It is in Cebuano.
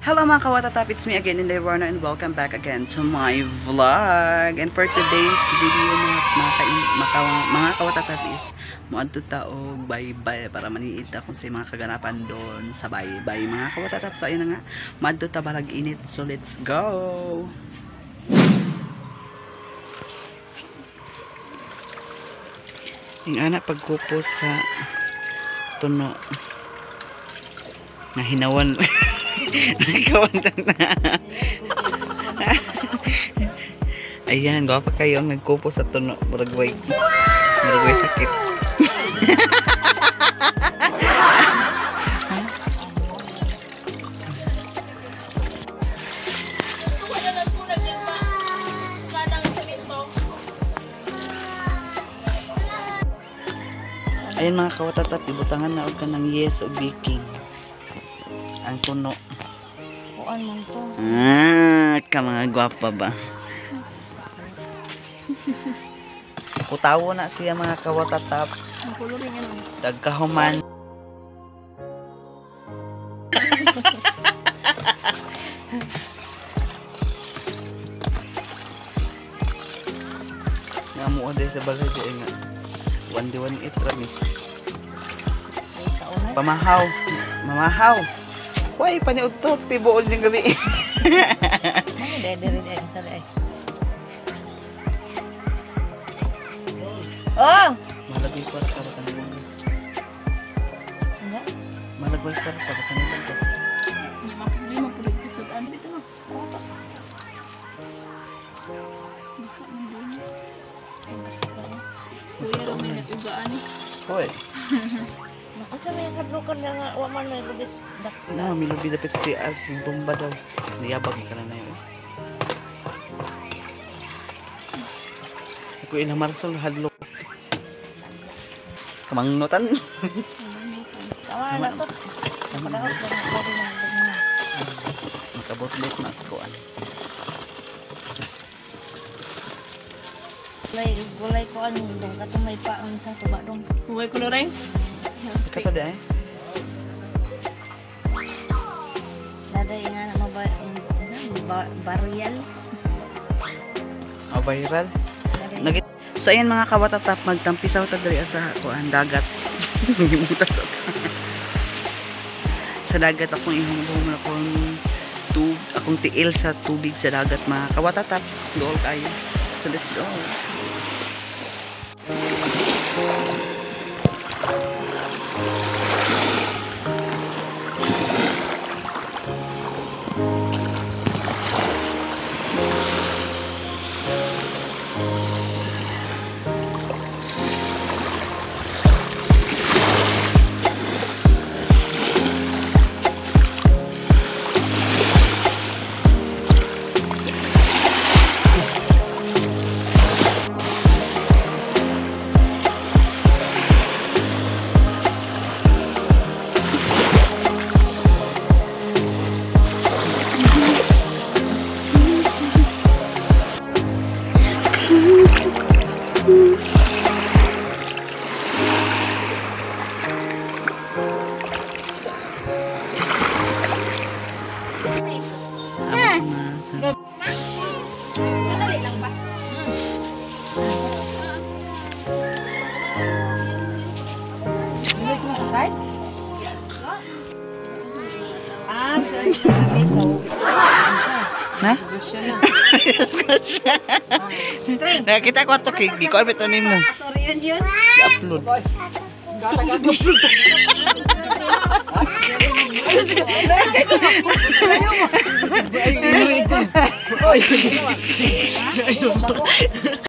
Hello mga kawatatap, it's me again, Inday Warner, and welcome back again to my vlog. And for today's video mga kawatatap is moadto ta og bye-bye para maniid ta kung sa mga kaganapan doon sa bye-bye mga kawatatap. So ayun na nga, moadto ta balag init, so let's go. Yung anak pagkupos sa tuno na hinawan. Na. Ayan, gwapa kayo ang nagkupo sa tuno. Muragway. Muragway sakit. Ayan mga kawatatap, ibutangan na og kanang yes o baking ang tuno. Ah, ka mga gwapa ba? Kutawo na siya mga kawatatap. Dagkahuman. Ngamuo dahil sa balay di nga. 1-1-8 rami. Pamahaw. Mamahaw. Hoy, paniudto, tibuol niyang gabi. Oh! Malagay ko para sa nila. Malagay ko para sa nila. Hindi ma problema po sa dito na. Basa man din. Kuya ra may nag-ugaan eh. Hoy. Asa may kadlukan na nga wa man may lubit. Na, may lubi dapit si Alps, yung tumba daw. Niyabag ka na yun. Ako ilang Marsol, hadlok. Kamangnutan. Tama na to. Tama na. Makabotlet na sa kuan. Gulay ko ano dong katong may paon sa tuba dong. Huwag ko loreng. Kato di ay? Daday nga na viral. Oh, viral? So ayan mga kawatatap, magtampisaw ta diri sa kuan dagat. Sa dagat akong ihumhum akong tub, akong tiil sa tubig sa dagat mga kawatatap. Dool kayo. So let's go. Nadali lang ba? Ha? Nakita ko ato kay gikuan bitaw nimo. I-upload.